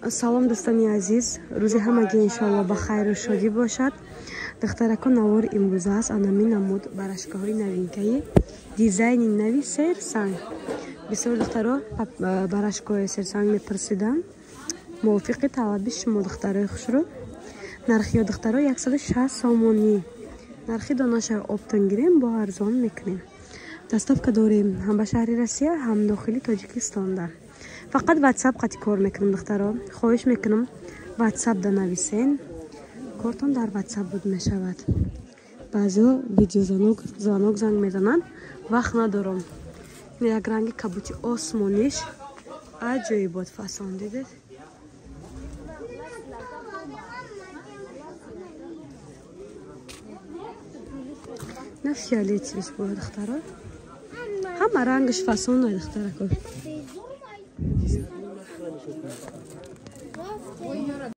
Салом, дӯстони азиз, рӯзи ҳамагӣ иншоалло ба хайру шодӣ бошад. Духтарако, навор имрӯза аст анами намуд барашкаҳои новинкаи дизайни нави серсанг. Бисёр духтаро барашкаҳои серсанг мепурсиданд. Мувофиқи талаби шумо, духтарои хушрӯ. Нархи ё, духтаро, 160 сомонӣ. Нархи донаша оптом гирем, бо арзон мекунем. Доставка дорем ҳам ба шаҳри Россия, ҳам дохили Тоҷикистонда. Фақат WhatsApp қати кор мекунам, духтаро. Хоҳиш мекунам, WhatsApp да нависен. Кортон дар WhatsApp буд мешавад. Баъзеҳо видеозвонок, звонок занг мезананд, вақт надорам. Як ранги кабути осмониш аҷоибот фасон, дидед? На фиолетовиш буд, духтаро. Ҳама рангаш фасон, духтарако.